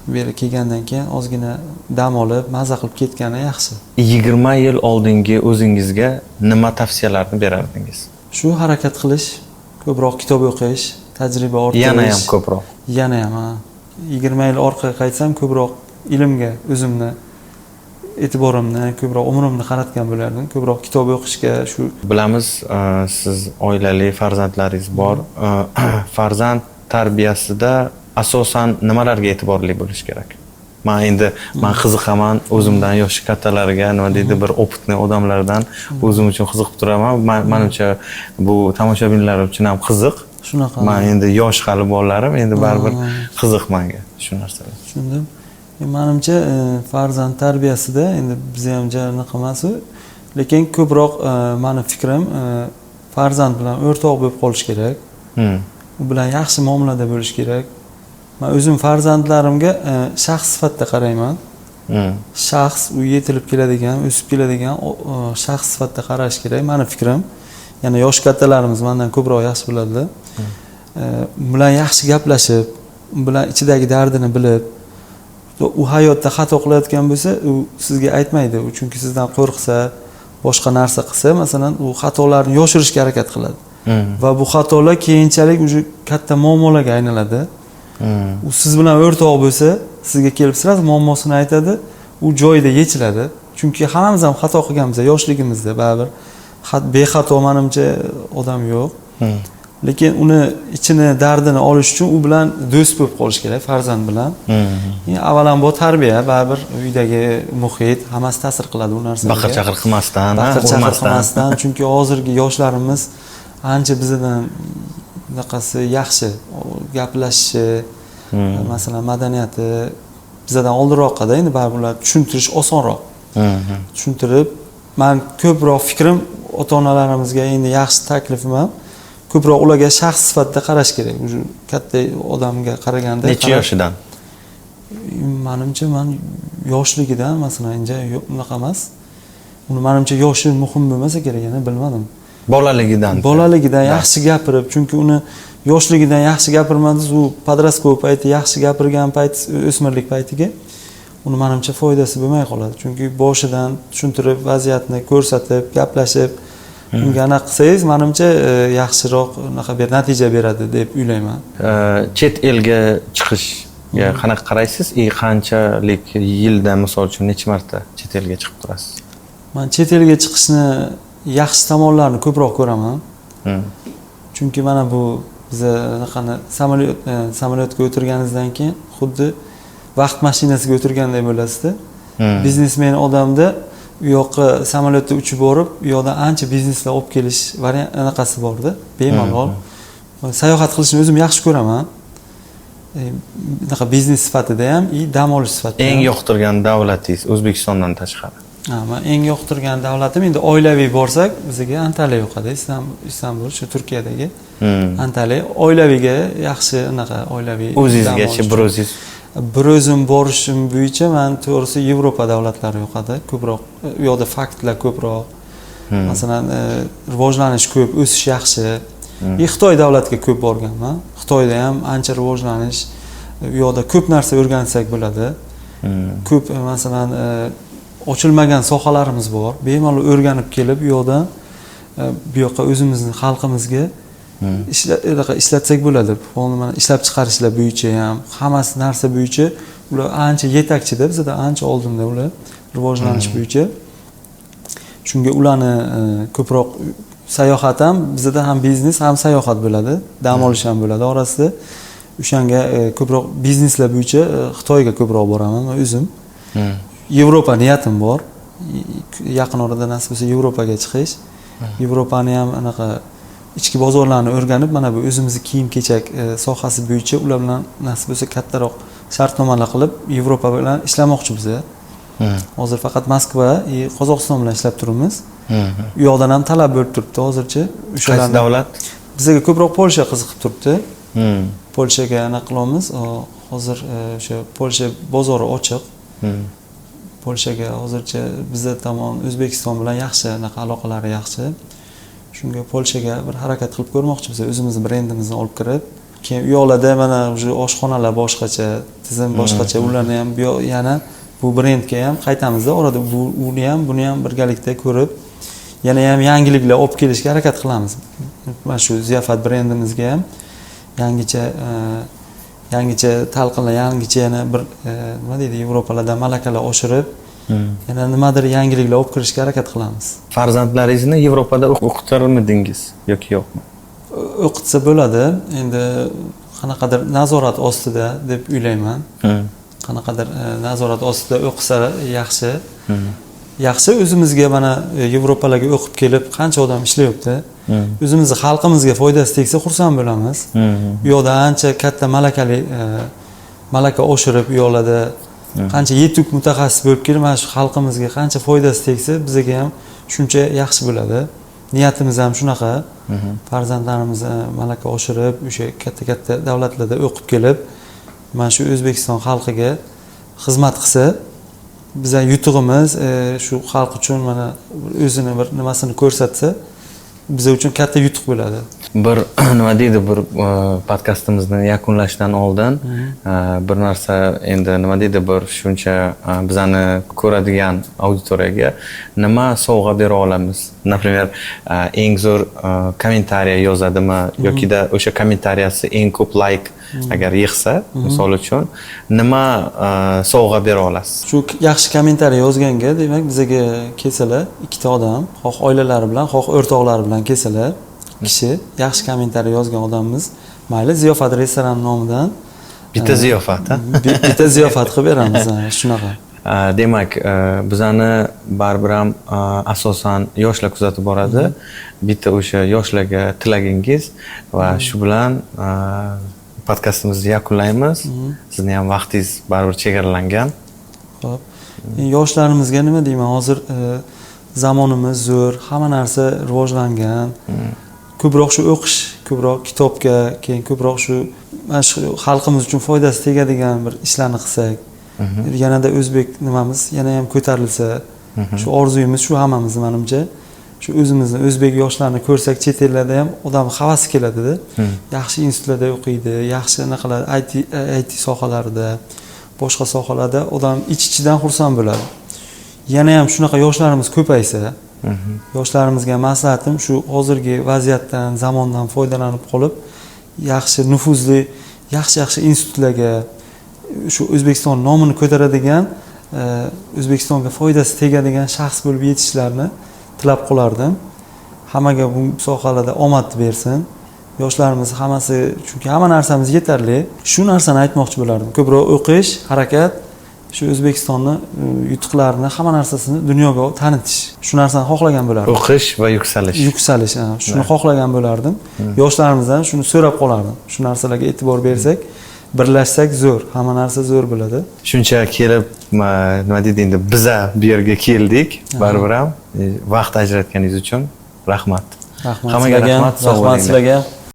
bu yerga kelgandan keyin ozgina dam olib, maza qilib ketgani yaxshi.
20 yil oldingi o'zingizga nima tavsiyalarni berardingiz?
Shu harakat qilish, ko'proq kitob o'qish, tajriba orttirish.
Yana ham ko'proq.
Yana ham, ha. 20 yil orqaga qaytsam, ko'proq ilmga o'zimni e'tiborimni, ko'proq umrimni qaratgan bo'lardim, ko'proq kitob o'qishga shu.
Bilamiz, siz oilali, farzandlaringiz bor. Farzand tarbiyasida asosan nimalarga e'tiborli bo'lish kerak? Man endi, man qiziqaman, o'zimdan yoshi kattalarga, nima deydi, bir опытный odamlardan o'zim uchun qiziqib turaman. Manimcha, bu tomoshabinlar uchun ham qiziq.
Shunaqa.
Man endi yosh hali bolalarim, endi baribir qiziq manga shu narsalar.
Tushundim. Manimcha, farzand tarbiyasida endi biza ham ja anaqa emasu, lekin ko'proq, mani fikrim, farzand bilan o'rtoq bo'lib qolish kerak, u bilan yaxshi muomalada bo'lish kerak. Man o'zim farzandlarimga shaxs sifatida qarayman. Shaxs, u yetilib keladigan, o'sib keladigan shaxs sifatida qarash kerak, mani fikrim. Yana yoshi kattalarimiz mandan ko'proq yaxshi biladilar. U bilan yaxshi gaplashib, u bilan ichidagi dardini bilib, u hayotda xato qilayotgan bo'lsa, u sizga aytmaydi u, chunki sizdan qo'rqsa, boshqa narsa qilsa, masalan, u xatolarni yoshirishga harakat qiladi va bu xatolar keyinchalik уже katta muammolarga aylanadi. U siz bilan o'rtoq bo'lsa, sizga kelib сразу muammosini aytadi, u joyida yechiladi, chunki hammamiz ham xato qilganmiz yoshligimizda baribir. Bexato manimcha odam yo'q. Lekin uni ichini, dardini olish uchun u bilan do'st bo'lib qolish kerak, farzand bilan. Avvalambor tarbiya, baribir uydagi muhit, hammasi ta'sir qiladi u narsaga.
Baqir chaqir qilmasdan, ha,
Baqir chaqir
urmasdan.
qilmasdan, chunki hozirgi yoshlarimiz ancha bizadan bunaqasi yaxshi gaplashishi, masalan, madaniyati bizadan oldinroqda. Endi baribir ular tushuntirish osonroq. Tushuntirib, man ko'proq fikrim, ota onalarimizga endi yaxshi taklifim ham, ko'proq ularga shaxs sifatida qarash kerak уже, katta odamga qaraganda.
Necha yoshidan?
Manimcha, man yoshligidan, masalan, inja unaqa emas uni, manimcha, yoshi muhim bo'lmasa kerak, yana bilmadim.
Bolaligidan.
Bolaligidan yaxshi gapirib, chunki uni yoshligidan yaxshi gapirmadingiz, u подростковый payti yaxshi gapirgan payt, o'smirlik paytiga uni, manimcha, foydasi bo'lmay qoladi. Chunki boshidan tushuntirib, vaziyatni ko'rsatib, gaplashib, unga anaqa qilsangiz, manimcha, yaxshiroq unaqa natija beradi deb o'ylayman.
Chet elga chiqishga qanaqa qaraysiz и qanchalik yilda, misol uchun, necha marta chet elga chiqib turasiz?
Man chet elga chiqishni yaxshi tomonlarini ko'proq ko'raman. Chunki mana bu biza anaqani samolyotga o'tirganingizdan keyin xuddi vaqt mashinasiga o'tirganday bo'lasizda. Biznesmen odamda u yoqqa samolyotda uchib borib, u yoqdan ancha bizneslar olib kelish variant anaqasi borda, bemalol. Sayohat qilishni o'zim yaxshi ko'raman. Bunaqa biznes sifatida ham и dam olish sifatida
Eng
ham.
yoqtirgan davlatingiz O'zbekistondan tashqari?
Ha, man eng yoqtirgan davlatim, endi oilaviy borsak, bizga Antaliya yoqadi. Istanbul, shu Turkiyadagi Antaliya oilaviyga yaxshi, anaqa oilaviy dam
O'zingizgachi,
olish
bir
uchun.
o'zingiz?
Bir o'zim borishim bo'yicha, man to'g'risi Yevropa davlatlari yoqadi ko'proq. U yoqda faktlar ko'proq, masalan, rivojlanish ko'p, o'sish yaxshi. И Xitoy davlatiga ko'p borganman. Xitoyda ham ancha rivojlanish, u yoqda ko'p narsa o'rgansak bo'ladi. Ko'p, masalan, ochilmagan sohalarimiz bor, bemalol o'rganib kelib, u yoqdan bu yoqqa o'zimizni xalqimizga unaqa ishlatsak bo'ladi. Mana ishlab chiqarishlar bo'yicha ham, hammasi narsa bo'yicha ular ancha yetakchida, bizada ancha oldinda ular rivojlanish bo'yicha. Shunga ularni ko'proq sayohat ham, bizada ham biznes, ham sayohat bo'ladi, dam olish ham bo'ladi orasida. O'shanga ko'proq bizneslar bo'yicha Xitoyga ko'proq boraman man o'zim. Yevropa niyatim bor, yaqin orada nasib bo'lsa Yevropaga chiqish. Yevropani ham anaqa ichki bozorlarni o'rganib, mana bu o'zimizni kiyim kechak sohasi bo'yicha ular bilan nasib bo'lsa kattaroq shartnomalar qilib, Yevropa bilan ishlamoqchi biza. Hozir faqat Moskva и Qozog'iston bilan ishlab turibmiz. U yoqdan ham talab bo'lib turibdi hozircha.
Qaysi
O'shalarni
davlat?
Bizga ko'proq Polsha qiziqib turibdi. Polshaga anaqa qilamiz. Hozir o'sha Polsha bozori ochiq. Polshaga hozircha biza tomon O'zbekiston bilan yaxshi anaqa aloqalari yaxshi. Shunga Polshaga bir harakat qilib ko'rmoqchimiz. O'zimizni brendimizni olib kirib, keyin u yoqlarda mana уже oshxonalar boshqacha, tizim boshqacha, ularni ham bu yoq yana bu brendga ham qaytamizda orada bu uni ham buni ham birgalikda ko'rib, yana ham yangiliklar olib kelishga harakat qilamiz. Mana shu Ziyofat brendimizga ham yangicha yangicha talqinlar, yangicha yana bir nima deydi, Yevropalardan malakalar oshirib, yana nimadir yangiliklar olib kirishga harakat qilamiz.
Farzandlaringizni Yevropada o'qitarmidingiz yoki yo'qmi?
O'qitsa bo'ladi. Endi qanaqadir nazorat ostida deb o'ylayman. Qanaqadir nazorat ostida o'qisa yaxshi. Yaxshi, o'zimizga mana Yevropalarga o'qib kelib qancha odam ishlayapti. O'zimizni xalqimizga foydasi tegsa, xursand bo'lamiz. U yoqda ancha katta malakali malaka oshirib, u yoqlarda qancha yetuk mutaxassis bo'lib kelib, mana shu xalqimizga qancha foydasi tegsa, bizga ham shuncha yaxshi bo'ladi. Niyatimiz ham shunaqa. Farzandlarimizni malaka oshirib, o'sha katta katta davlatlarda o'qib kelib, mana shu O'zbekiston xalqiga xizmat qilsa, biza yutug'imiz shu xalq uchun mana o'zini bir nimasini ko'rsatsa, biza uchun katta yutuq bo'ladi.
Bir nima deydi, bir podkastimizni yakunlashdan oldin bir narsa, endi nima deydi, bir shuncha bizani ko'radigan auditoriyaga nima sovg'a bera olamiz? Например, eng zo'r kommentariya yozadimi yokida o'sha kommentariyasi eng ko'p layk agar yig'sa, misol uchun, nima sovg'a bera olasiz?
Shu yaxshi kommentariy yozganga, demak, bizaga kelsalar ikkita odam, xoh oilalari bilan, xoh o'rtoqlari bilan kelsalar, kishi yaxshi kommentariy yozgan odamimiz, mayli, Ziyofat restoran nomidan
bitta ziyofat, a?
Bitta ziyofat qilib beramiz, ha, shunaqa.
Demak, bizani baribir ham asosan yoshlar kuzatib boradi. Bitta o'sha yoshlarga tilagingiz va shu bilan podkastimizni yakunlaymiz. Sizni ham vaqtingiz baribir chegaralangan.
Xo'p. Yoshlarimizga nima deyman, hozir zamonimiz zo'r, hamma narsa rivojlangan. Ko'proq shu o'qish, ko'proq kitobga, keyin ko'proq shu mana shu xalqimiz uchun foydasi tegadigan bir ishlarni qilsak, yanada o'zbek nimamiz yana ham ko'tarilsa, shu orzuyimiz shu hammamizni, manimcha. Shu o'zimizni o'zbek yoshlarini ko'rsak, chet ellarda ham odam havasi keladida. Yaxshi institutlarda o'qiydi, yaxshi anaqalar, IT sohalarida, boshqa sohalarda odam ich-ichidan xursand bo'ladi. Yana ham shunaqa yoshlarimiz ko'paysa, yoshlarimizga maslahatim shu: hozirgi vaziyatdan, zamondan foydalanib qolib, yaxshi nufuzli, yaxshi yaxshi institutlarga, shu O'zbekiston nomini ko'taradigan, O'zbekistonga foydasi tegadigan shaxs bo'lib yetishishlarini tilab qolardim. Hammaga bu sohalarda omad bersin. Yoshlarimiz hammasi, chunki hamma narsamiz yetarli. Shu narsani aytmoqchi bo'lardim. Ko'proq o'qish, harakat, shu O'zbekistonni yutuqlarini, hamma narsasini dunyoga tanitish. Shu narsani xohlagan bo'lardim.
O'qish va yuksalish.
Yuksalish, ha, shuni xohlagan bo'lardim. Yoshlarimizdan shuni so'rab qolardim. Shu narsalarga e'tibor bersak, birlashsak zo'r, hamma narsa zo'r bo'ladi.
Shuncha kelib, nima deydi, endi biza bu yerga keldik, baribir ham vaqt ajratganingiz uchun rahmat.
Rahmat
Hammaga
sizlarga ham,
rahmat, sog'
rahmat
bo'linglar.
sizlarga.